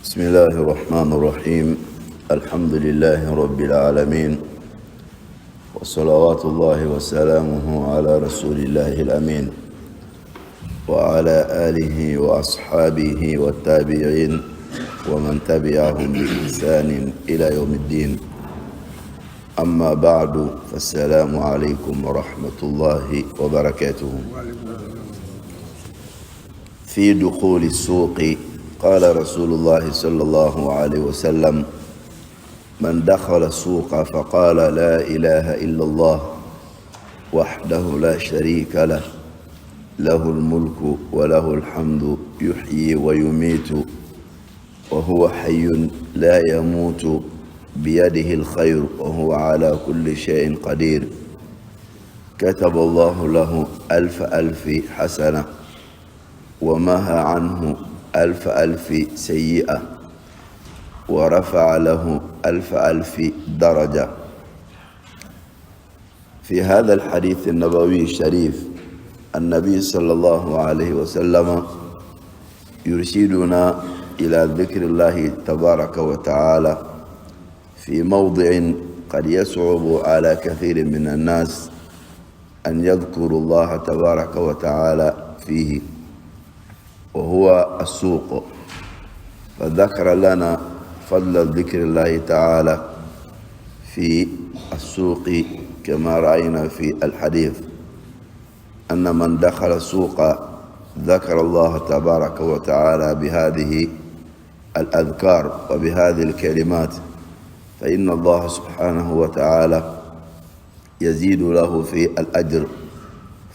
بسم الله الرحمن الرحيم. الحمد لله رب العالمين، وصلوات الله وسلامه على رسول الله الأمين وعلى آله وأصحابه والتابعين ومن تبعهم بإحسان إلى يوم الدين. أما بعد، فالسلام عليكم ورحمة الله وبركاته. في دخول السوق، قال رسول الله صلى الله عليه وسلم: من دخل السوق فقال: لا إله إلا الله وحده لا شريك له، له الملك وله الحمد، يحيي ويميت وهو حي لا يموت، بيده الخير وهو على كل شيء قدير، كتب الله له ألف ألف حسنة ومحى عنه ألف ألف سيئة ورفع له ألف ألف درجة. في هذا الحديث النبوي الشريف، النبي صلى الله عليه وسلم يرشدنا إلى ذكر الله تبارك وتعالى في موضع قد يصعب على كثير من الناس أن يذكروا الله تبارك وتعالى فيه، وهو السوق. فذكر لنا فضل ذكر الله تعالى في السوق، كما رأينا في الحديث أن من دخل السوق ذكر الله تبارك وتعالى بهذه الأذكار وبهذه الكلمات، فإن الله سبحانه وتعالى يزيد له في الأجر،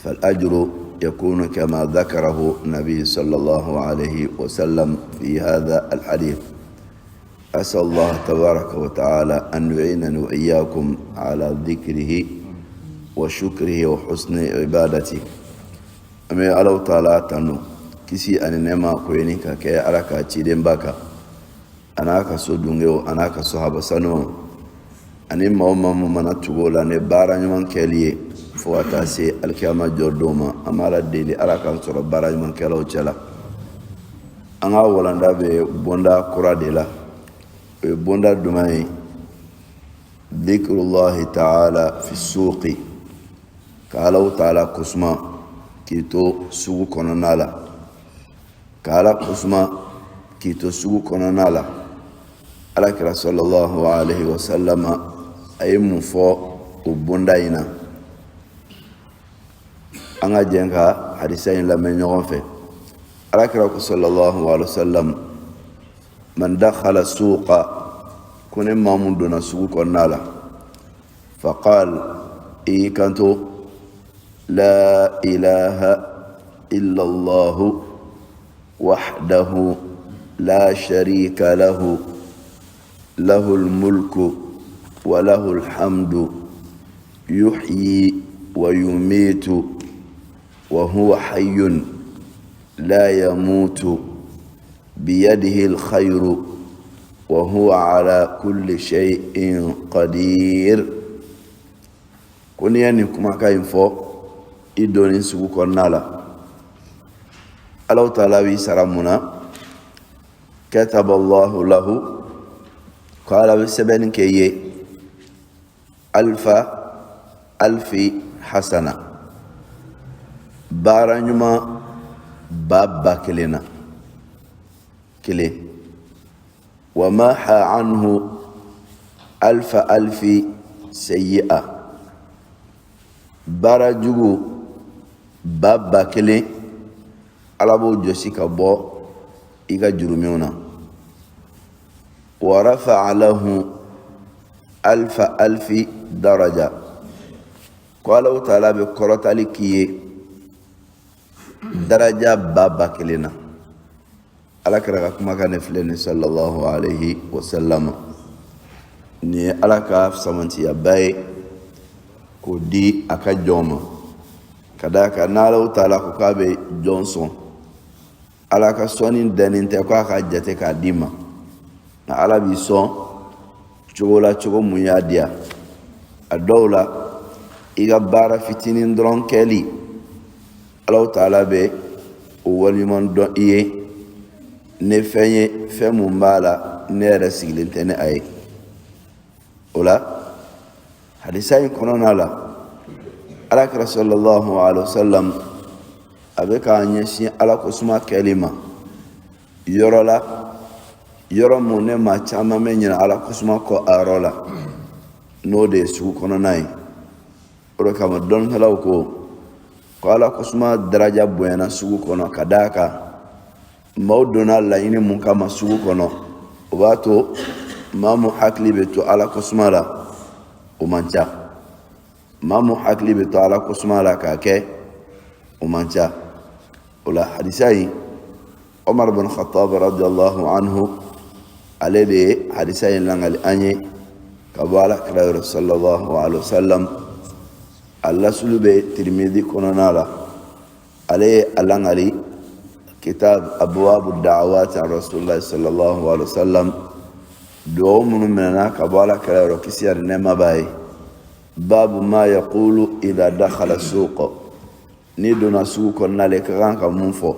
فالأجر يكون كما ذكره النبي صلى الله عليه وسلم في هذا الحديث. أسأل الله تبارك وتعالى أن يعينني وإياكم على ذكره وشكره وحسن عبادته. An bɛ Alahu Taala tanu. Kisi ani nɛɛma ko ye ni ka kɛ Ala ka cidenba kan, a n'a ka so dungew, a n'a ka sahaba sanuw, ani maa o maa mun mana tugu o la ni baara ɲuman kɛli ye fo ka taa se alikiyama jɔ don ma. An bɛ Ala deli, Ala k'an sɔrɔ baara ɲuman kɛlaw cɛ la. An ka walanda bɛ bonda kura de la. O ye bonda jumɛn ye? Dhikrullahi ta'ala fi suqi, ka Alahu Taala kosuma k'i to sugu kɔnɔna la, ka Ala kosuma k'i to sugu kɔnɔna la. Ala kira sallallahu alaihi wasallam a ye mun fɔ o bonda in na? An ka jɛn ka hadisa in lamɛn ɲɔgɔn fɛ. Ala kira ko sallallahu alaihi wasallam: man dakhala suqa, ko ni maa mun donna sugu kɔnɔna la, faqal, i y'i kanto: la ilaha illallahu wahdahu la sharika lahu, lahul mulku wa lahul hamdu, yuhyi wa yumitu wa huwa hayyun la yamutu, biyadihi alkhayru wa huwa ala kulli shay'in qadir. Ko n'i ye nin kumakan in fɔ i donni sugu kɔnɔna la, Alahu Taala b'i sara mun na? Kataballahu lahu, ko Ala bɛ sɛbɛnni kɛ i ye, alfa alfi hasana, baara ɲuman ba ba kelen na kelen, wa maha anhu alfa alfi sayyi'a, baara jugu ba ba kelen, Ala b'o jɔsi ka bɔ i ka jurumiw na, wa rafa'a lahu alfa alfi daraja, ko Alahu Taala bɛ kɔrɔtali k'i ye daraja ba ba kelen na. Ala kira ka kumakan de filɛ nin sallallahu alaihi wasallam. Nin ye Ala ka samantiyaba ye k'o di a ka jɔn ma, ka d'a kan n'Alahu Taala ko k'a bɛ jɔn sɔn, Ala ka sɔnni dannen tɛ k'a ka jate k'a d'i ma, nka Ala b'i sɔn cogo la, cogo mun y'a diya. A dɔw la, i ka baara fitinin dɔrɔn kɛli, Alahu Taala bɛ o waleɲuman dɔn i ye. Ni fɛn ye, fɛn mun b'a la ne yɛrɛ sigilen tɛ ni a ye. O la, hadisa in kɔnɔna la, Alakira sallallahu alaihi wa sallam a bɛ k'a ɲɛsin Ala ko suma kɛli ma yɔrɔ la, yɔrɔ mun ne maa caman bɛ ɲinɛ Ala ko suma kɔ a yɔrɔ la, n'o de ye sugu kɔnɔna ye. O de kama dɔnnikɛlaw ko Ala ko suma daraja bonyana sugu kɔnɔ, ka d'a kan maaw donna laɲini mun kama sugu kɔnɔ, o b'a to maa mun hakili bɛ to Ala ko suma la, o man ca. Maa mun hakili bɛ to Ala ko suma la k'a kɛ, o man ca. O la, hadisa in, Omar bin Khattab radiyallahu anhu, ale de ye hadisa in langali an ye ka bɔ Ala kira yɔrɔ sallallahu alaihi wa sallam. A lasulu bɛ Tirimidi kɔnɔna la. Ale ye a langali kitab abwabu da'awati an rasulillah sallallahu alaihi wa sallam, duwawu minnu minɛna ka bɔ Ala kira yɔrɔ, kisi ani nɛɛma b'a ye, babu ma yaqulu idha dakhala suq, n'i donna sugu kɔnɔna la, i ka kan ka mun fɔ,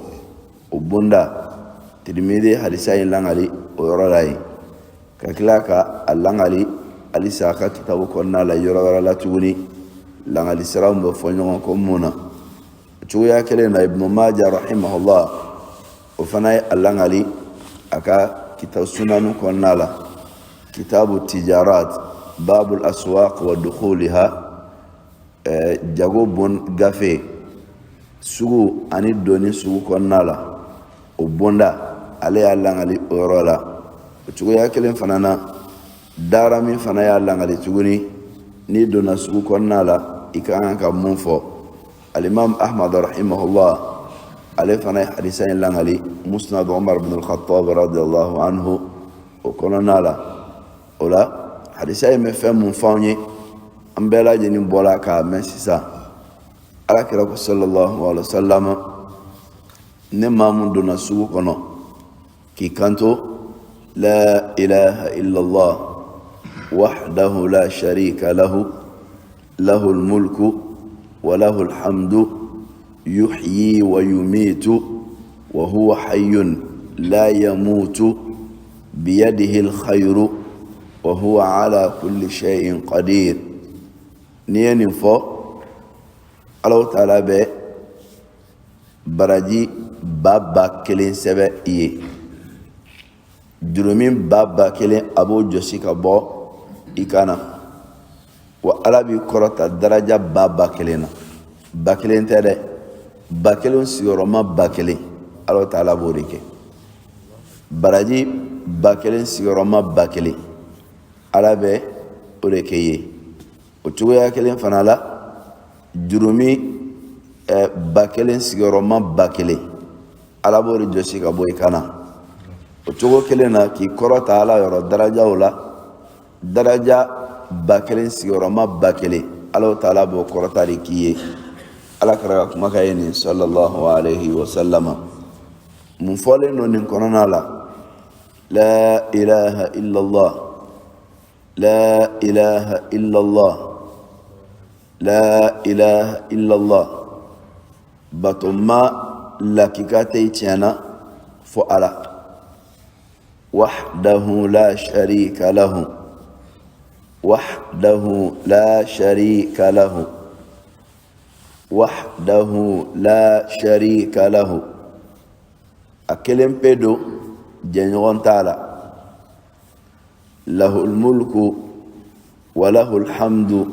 o bonda. Tirimidi hadisa in langali o yɔrɔ la yen, ka tila ka a langali halisa a ka kitabu kɔnɔna la yɔrɔ wɛrɛ la tuguni, langali siraw bɛ fɔ ɲɔgɔn kɔ mun na. O cogoya kelen na, Ibnu Maja rahimahullah, o fana ye a langali a ka kitabu sunanu kɔnɔna la, kitabu tijarat, babul aswaq wa dukhuliha, jago bon gafe, sugu ani donni sugu kɔnɔna la, o bonda, ale y'a langali o yɔrɔ la. O cogoya kelen fana na, Darami fana y'a langali tuguni, n'i donna sugu kɔnɔna la, i ka kan ka mun fɔ. Alimam Ahmad rahimahullah, ale fana ye hadisa in langali Musnad Umar bin al-Khattab radiyallahu anhu, o kɔnɔna la. O la, hadisa in bɛ fɛn mun fɔ anw ye, an bɛɛ lajɛlen bɔra k'a mɛn sisan. Ala kira ko sallallahu alaihi wa sallam, ni maa mun donna sugu kɔnɔ k'i kanto la ilaha illallah wahdahu la sharika lahu, lahul mulku wa lahul hamdu, yuhyi wa yumitu wa huwa hayyun la yamutu, biyadihi alkhayru wa huwa ala kulli shay'in qadir. N'i ye nin fɔ, Alahu taala bɛ baraji ba ba kelen sɛbɛn i ye, jurumi ba ba kelen, a b'o jɔsi ka bɔ i kan na, wa Ala b'i kɔrɔta daraja ba ba kelen na. Ba kelen tɛ dɛ, ba kelen sigiyɔrɔma ba kelen, Ala taala b'o de kɛ. Baraji ba kelen sigiyɔrɔma ba kelen, Ala bɛ o de kɛ i ye. O cogoya kelen fana la, jurumi ba kelen sigiyɔrɔma ba kelen, Ala b'o de jɔsi ka bɔ i kan na. O cogo kelen na, k'i kɔrɔta Ala yɔrɔ darajaw la, daraja ba kelen sigiyɔrɔma ba kelen, Ala taala b'o kɔrɔta de k'i ye. Ala kira ka kumakan ye nin sallallahu alaihi wa sallama. Mun fɔlen don nin kɔnɔna la? La ilaha illallah, la ilaha illallah, la ilaha illallah. Batoma lakika tɛ tiɲɛ na fo Ala. Wahdahu la sharika lahu, wahdahu la sharika lahu, wahdahu la sharika lahu. A kelen pe don, jɛɲɔgɔn t'a la. Lahul mulku wa lahul hamdu,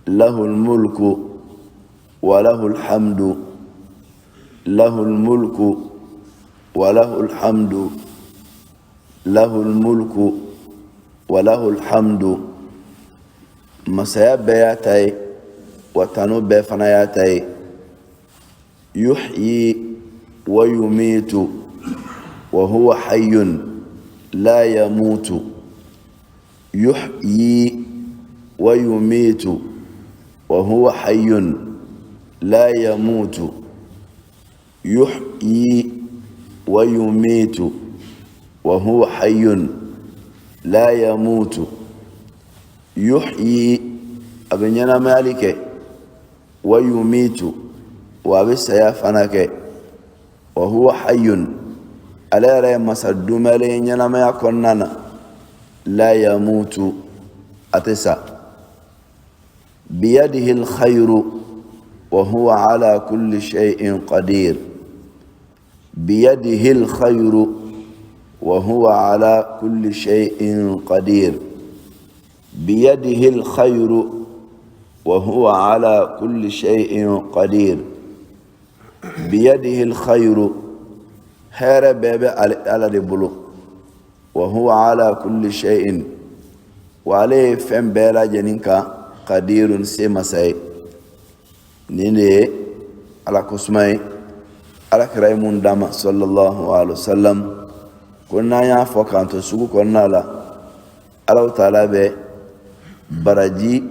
lahul mulku wa lahul hamdu, lahul mulku wa lahul hamdu, lahul mulku wa lahul hamdu. Masaya bɛɛ y'a ta ye, wa tanu bɛɛ fana y'a ta ye. Yuhyi wa yumitu wa huwa hayyun la yamutu, yuhyi wa yumitu wa huwa hayyun la yamutu, yuhyi wa yumitu wa huwa hayyun la yamutu. Yuhyi, a bɛ ɲɛnamayali kɛ, wa yumitu, wa a bɛ saya fana kɛ, wa huwa hayyun, Ale yɛrɛ ye masa dumɛlen ye ɲɛnamaya kɔnɔna na, la yamutu, a tɛ sa. Biyadihi alkhayru wa huwa ala kulli shay'in qadir. Biyadihi alkhayru wa huwa ala kulli shay'in qadir. Biyadihi alkhayru wa huwa ala kulli shay'in qadir. Biyadihi alkhayru, hɛrɛ bɛɛ bɛ Ala de bolo. Wa huwa ala kulli shay'in, wa ale ye fɛn bɛɛ lajɛlen kan, qadirun, se masa ye. Nin de ye Ala kosuma ye, Ala kira ye mun d'an ma sallallahu alaihi wasallam, ko n'an y'a fɔ k'an to sugu kɔnɔna la, Alahu taala bɛ baraji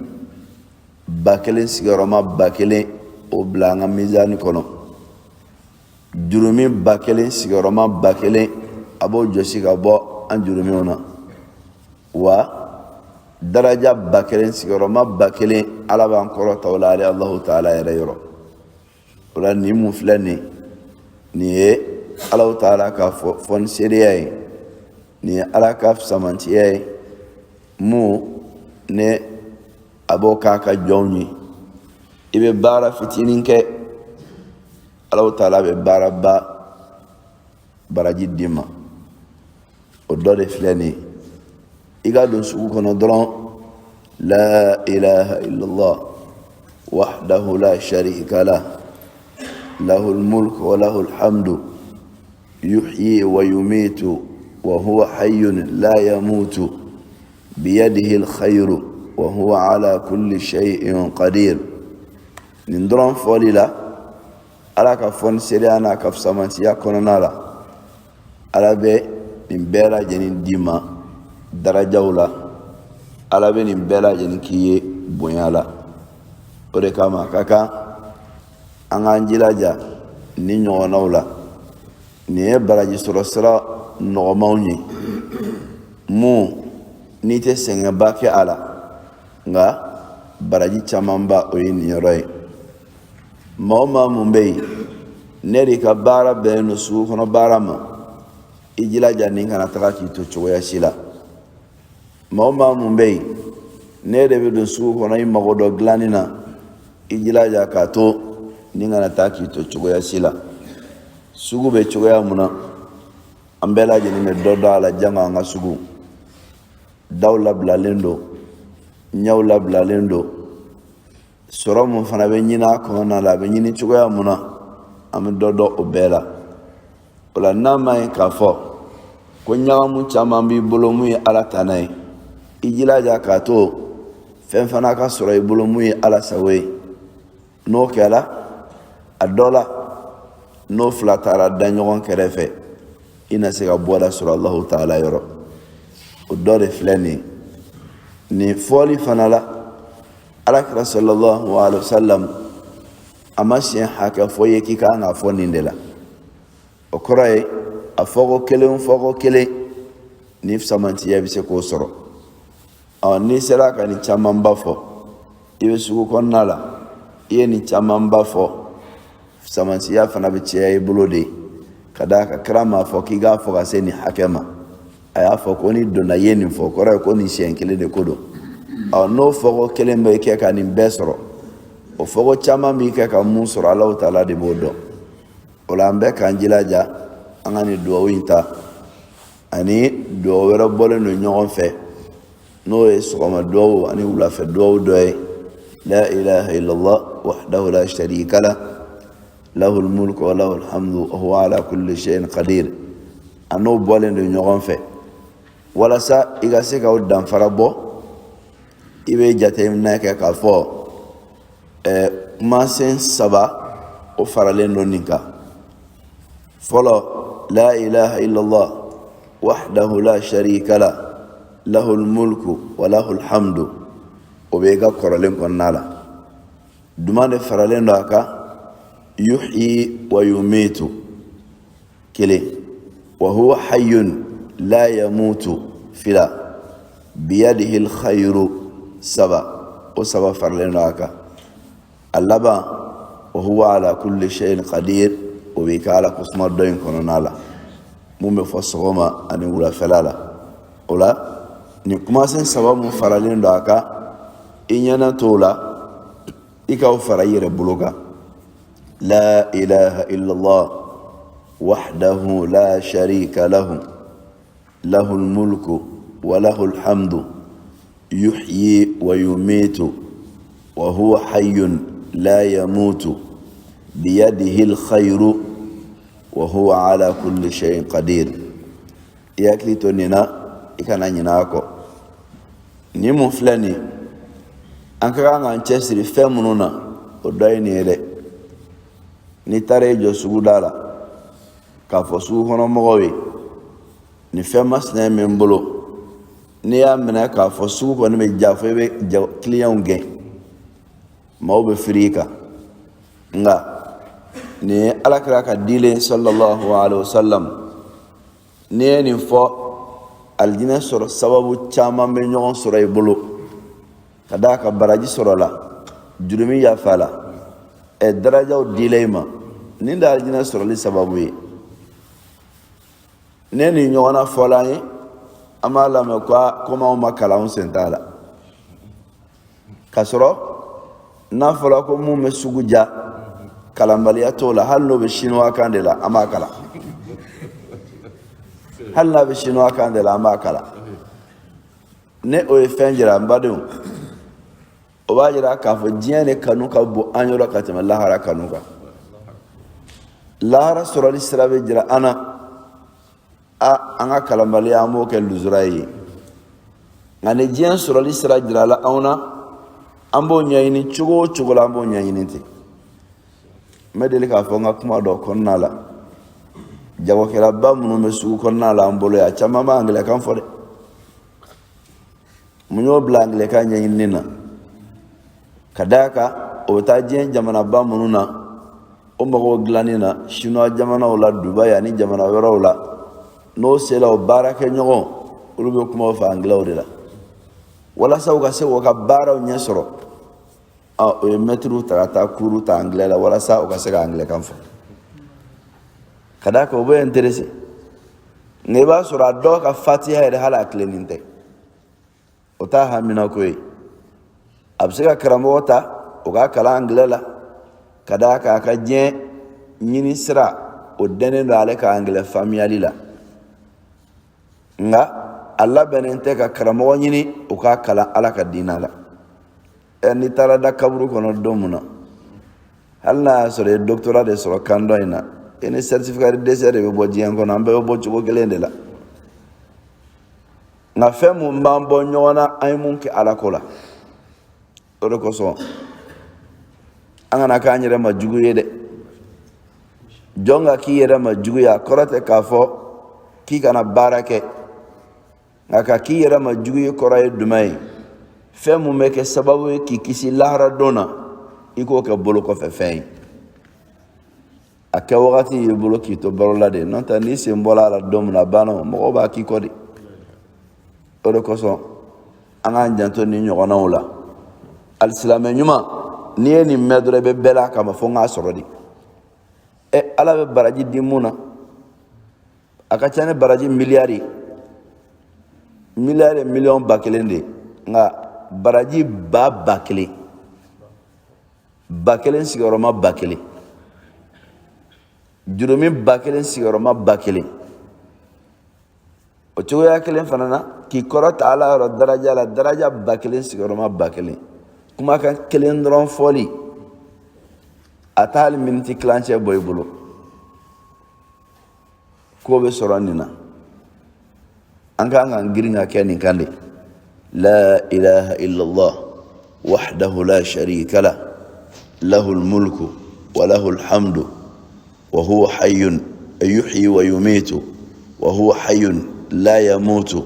1000 sigiyɔrɔma 1000 o bila an ka mizani kɔnɔ, jurumi 1000 sigiyɔrɔma 1000 a b'o jɔsi ka bɔ an jurumiw na, wa daraja 1000 sigiyɔrɔma 1000 Ala b'an kɔrɔta o la ale Alahu taala yɛrɛ yɔrɔ. O la nin mun filɛ nin, nin ye Alahu taala ka fɔnisereya ye, nin ye Ala ka fisamantiya ye mun ne a b'o k'a ka jɔnw ye. I bɛ baara fitinin kɛ, Alahu taala bɛ baaraba baraji d'i ma. O dɔ de filɛ nin ye. I ka don sugu kɔnɔ dɔrɔn, la ilaha illallah wahdahu la sharika lah, lahul mulk wa lahul hamdu, yuhyi wa yumitu wa huwa hayyun la yamutu, biyadihi alkhayru wa huwa ala kulli shay'in qadir. Nin dɔrɔn fɔli la, Ala ka fɔnisereya n'a ka fisamantiya kɔnɔna la, Ala bɛ nin bɛɛ lajɛlen d'i ma darajaw la, Ala bɛ nin bɛɛ lajɛlen k'i ye bonya la. O de kama a ka kan an k'an jilaja nin ɲɔgɔnnaw la. Nin ye baraji sɔrɔ sira nɔgɔmanw ye mun n'i tɛ sɛgɛnba kɛ a la, nka baraji camanba o ye nin yɔrɔ ye. Maa o maa mun bɛ yen ne de ka baara bɛnnen don sugu kɔnɔ baara ma, i jilaja nin kana taga k'i to cogoya si la. Maa o maa mun bɛ yen ne de bɛ don sugu kɔnɔ i mago dɔ dilanni na, i jilaja k'a to nin kana taa k'i to cogoya si la. Sugu bɛ cogoya mun na, an bɛɛ lajɛlen bɛ dɔ dɔn a la. Jango an ka sugu daw labilalen don, ɲɛw labilalen don, sɔrɔ mun fana bɛ ɲini a kɔnɔna la, a bɛ ɲini cogoya mun na, an bɛ dɔ dɔn o bɛɛ la. O la n'a ma ye k'a fɔ ko ɲagamu caman b'i bolo mun ye Ala tana ye, i jilaja k'a to fɛn fana ka sɔrɔ i bolo mun ye Ala sago ye. N'o kɛra, a dɔ la n'o fila taara da ɲɔgɔn kɛrɛfɛ, i na se ka bɔda sɔrɔ Alahu taala yɔrɔ. O dɔ de filɛ nin ye. Nin fɔli fana la, Alakira sallallahu alaihi wasallam a ma siɲɛ hakɛ fɔ i ye k'i kan k'a fɔ nin de la. O kɔrɔ ye a fɔko kelen, fɔko kelen ni fisamantiya bɛ se k'o sɔrɔ. Ɔ n'i sera ka nin camanba fɔ, i bɛ sugu kɔnɔna la, i ye nin camanba fɔ, fisamantiya fana bɛ caya i bolo de, ka d'a kan kira m'a fɔ k'i k'a fɔ ka se nin hakɛ ma. A y'a fɔ ko n'i donna i ye nin fɔ, kɔrɔ ye ko nin siɲɛ kelen de ko don. Ɔ n'o fɔko kelen bɛ kɛ ka nin bɛɛ sɔrɔ, o fɔko caman b'i kɛ ka mun sɔrɔ, Alahu taala de b'o dɔn. O la an bɛɛ k'an jilaja an ka nin duwawu in ta ani duwawu wɛrɛ bɔlen don ɲɔgɔn fɛ, n'o ye sɔgɔma duwawu ani wulafɛ duwawu dɔ ye: la ilaha illallah wahdahu la sharika lah, lahul mulku wa lahul hamdu wa huwa ala kulli shay'in qadir. A n'o bɔlen don ɲɔgɔn fɛ. Walasa i ka se ka o danfara bɔ, i bɛ jateminɛ kɛ k'a fɔ kumasen saba o faralen don nin kan. Fɔlɔ, la ilaha illallah wahdahu la sharika lah, lahul mulku wa lahul hamdu, o bɛ i ka kɔrɔlen kɔnɔna la. Duman de faralen don a kan? Yuhyi wa yumitu, kelen. Wa huwa hayyun la yamutu, fila. Biyadihi alkhayru, saba. O saba faralen don a kan. A laban, wa huwa ala kulli shay'in qadir, o b'i ka Ala kosuma dɔ in kɔnɔna la. Mun bɛ fɔ sɔgɔma ani wulafɛla la, o la nin kumasen saba mun faralen don a kan, i ɲɛna t'o la, i k'aw fara i yɛrɛ bolo kan. La ilaha illallah wahdahu la sharika lahu, lahul mulku wa lahul hamdu, yuhyi wa yumitu wa huwa hayyun la yamutu, biyadihi alkhayru wa huwa ala kulli shay'in qadir. I hakili to nin na, i kana ɲinɛ a kɔ. Nin mun filɛ nin, an ka kan k'an cɛsiri fɛn minnu na, o dɔ ye nin ye dɛ. N'i taara i jɔ suguda la k'a fɔ sugu kɔnɔ mɔgɔw ye, nin fɛn masina in bɛ n bolo, n'i y'a minɛ k'a fɔ, sugu kɔni bɛ ja fo i bɛ kiliyanw gɛn, maaw bɛ firi i kan. Nka nin ye Alakira ka dilen sallallahu alaihi wasallam. N'i ye nin fɔ, alijinɛ sɔrɔ sababu caman bɛ ɲɔgɔn sɔrɔ i bolo, ka d'a kan baraji sɔrɔla, jurumi yafala, ɛ darajaw dila i ma. Nin de alijinɛ sɔrɔli sababu ye. Ne nin ɲɔgɔnna fɔla an ye, an b'a lamɛn ko komi anw ma kalan, anw sen t'a la. K'a sɔrɔ n'a fɔra ko mun bɛ sugu ja, kalanbaliya t'o la. Hali n'o bɛ sinuwa kan de la, an b'a kalan. Hali n'a bɛ sinuwa kan de la, an b'a kalan. Ne o ye fɛn jira n badenw, o b'a jira k'a fɔ diɲɛ de kanu ka bon an yɔrɔ ka tɛmɛ lahara kanu kan. Lahara sɔrɔli sira bɛ jira an na, a an ka kalanbaliya, an b'o kɛ luzura ye. Nka ni diɲɛ sɔrɔli sira jirala anw na, an b'o ɲɛɲini cogo o cogo la, an b'o ɲɛɲini ten. N bɛ deli k'a fɔ n ka kuma dɔ kɔnɔna la, jagokɛlaba minnu bɛ sugu kɔnɔna la an bolo yan, a caman bɛ angilɛkan fɔ dɛ. Mun y'o bila angilɛkan ɲɛɲinini na? Ka d'a kan o bɛ taa diɲɛ jamanaba minnu na, o mɔgɔw dilanni na Sinuwa jamanaw la, Dubayi ani jamana wɛrɛw la, n'o sera o baarakɛɲɔgɔn, olu bɛ kuma o fɛ angilɛw de la, walasa u ka se k'u ka baaraw ɲɛ sɔrɔ. O ye mɛtiriw ta ka taa kuruw ta angilɛ la, walasa u ka se ka angilɛkan fɔ, ka d'a kan o bɛ intéressé. Nka i b'a sɔrɔ a dɔw ka fatiha yɛrɛ, hali a tilennen tɛ, o t'a haminako ye. A bɛ se ka karamɔgɔ ta o k'a kalan angilɛ la, ka d'a kan a ka diɲɛ ɲini sira o dɛnnen don ale ka angilɛ faamuyali la. Nka a labɛnnen tɛ ka karamɔgɔ ɲini o k'a kalan Ala ka diinɛ la. Ɛ n'i taara da kaburu kɔnɔ don mun na, hali n'a y'a sɔrɔ i ye doctorat de sɔrɔ kan dɔ in na, i ni certificat de décès de bɛ bɔ diɲɛ kɔnɔ. An bɛɛ bɛ bɔ cogo kelen de la. Nka fɛn mun b'an bɔ ɲɔgɔn na, an ye mun kɛ Ala ko la, o de kosɔn an kana k'an yɛrɛ ma jugu ye dɛ. Jɔn ka k'i yɛrɛ ma jugu ye, a kɔrɔ tɛ k'a fɔ k'i kana baara kɛ. Nka ka k'i yɛrɛ ma jugu ye kɔrɔ ye jumɛn ye? Fɛn mun bɛ kɛ sababu ye k'i kisi lahara don na, i k'o kɛ bolo kɔfɛ fɛn ye. A kɛ wagati y'i bolo k'i to balo la de. N'o tɛ, n'i sen bɔra a la don min na, a banna o, mɔgɔw b'a k'i kɔ de. O de kosɔn an k'an janto nin ɲɔgɔnnaw la. Alisilamɛ ɲuman, n'i ye nin mɛn dɔrɔn, i bɛ bɛɛ la kama fo n k'a sɔrɔ de. Ɛ Ala bɛ baraji di mun na, a ka ca ni baraji miliyari miliyari miliyɔn 1000 de ye. Nka baraji 10,000, 1000 sigiyɔrɔma 1000, jurumi 1000 sigiyɔrɔma 1000. O cogoya kelen fana na, k'i kɔrɔta Ala yɔrɔ daraja la, daraja 1000 sigiyɔrɔma 1000. Kumakan kelen dɔrɔn fɔli, a t'a hali miniti tilancɛ bɔ i bolo. K'o bɛ sɔrɔ nin na, an kan k'an girin ka kɛ nin kan de. La ilaha illallah wahdahu la sharika la, lahul mulku wa lahul hamdu, wa huwa hayyun yuhyi wa yumitu, wa huwa hayyun la yamutu,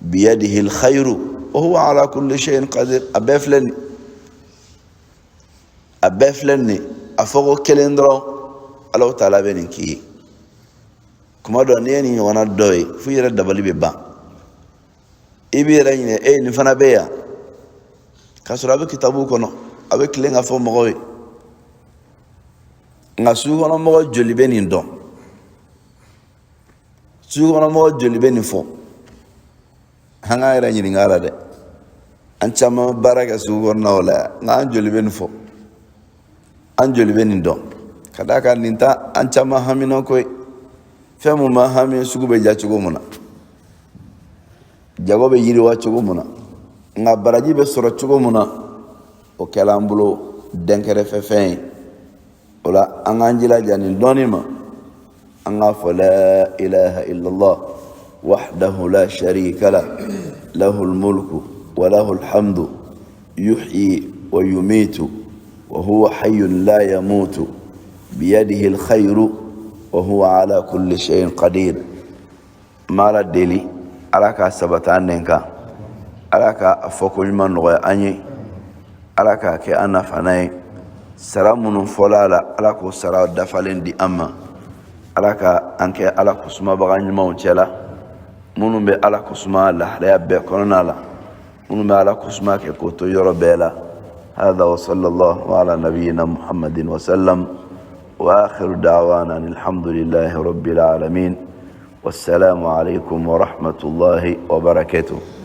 biyadihi alkhayru wa huwa ala kulli shay'in qadir. A bɛɛ filɛ nin, a bɛɛ filɛ nin. A fɔ ko kelen dɔrɔn, Alahu taala bɛ nin k'i ye. Kuma dɔ, n'i ye nin ɲɔgɔnna dɔ ye, fo i yɛrɛ dabali bɛ ban, i b'i yɛrɛ ɲinɛ e nin fana bɛ yan, k'a sɔrɔ a bɛ kitabu kɔnɔ, a bɛ tilen ka fɔ mɔgɔw ye. Nka sugu kɔnɔ mɔgɔ joli bɛ nin dɔn? Sugukɔnɔmɔgɔ joli bɛ nin fɔ? An k'an yɛrɛ ɲininka a la dɛ. An caman baara kɛ sugu kɔnɔnaw la yan, nka an joli bɛ nin fɔ? An joli bɛ nin dɔn? Ka d'a kan nin ta an caman haminanko ye. Fɛn mun b'an hami, sugu bɛ diya cogo mun na, jago bɛ yiriwa cogo mun na, nka baraji bɛ sɔrɔ cogo mun na, o kɛla an bolo dɛnkɛrɛfɛfɛn ye. O la, an k'an jilaja nin dɔɔnin ma, an k'a fɔ: la ilaha illallah wahdahu la sharika la, lahul mulku wa lahul hamdu, yuhyi wa yumitu wa huwa hayyun la yamutu, biyadihi alkhayru wa huwa ala kulli shay'in qadir. N b'Ala deli, Ala k'a sabata an nɛn kan, Ala k'a fɔko ɲuman nɔgɔya an ye, Ala k'a kɛ an nafana ye. Sara minnu fɔla a la, Ala k'o sara dafalen di an ma. Ala ka an kɛ Ala kosumabaga ɲumanw cɛla, minnu bɛ Ala kosuma lahalaya bɛɛ kɔnɔna la, minnu bɛ Ala kosuma kɛ k'o to yɔrɔ bɛɛ la. Hada wa sallallahu ala nabiyyina Muhammadin wa sallam, wa akhiru da'wana alhamdulillahi rabbil alamin. Wassalamu alaikum wa rahmatullahi wa barakatuh.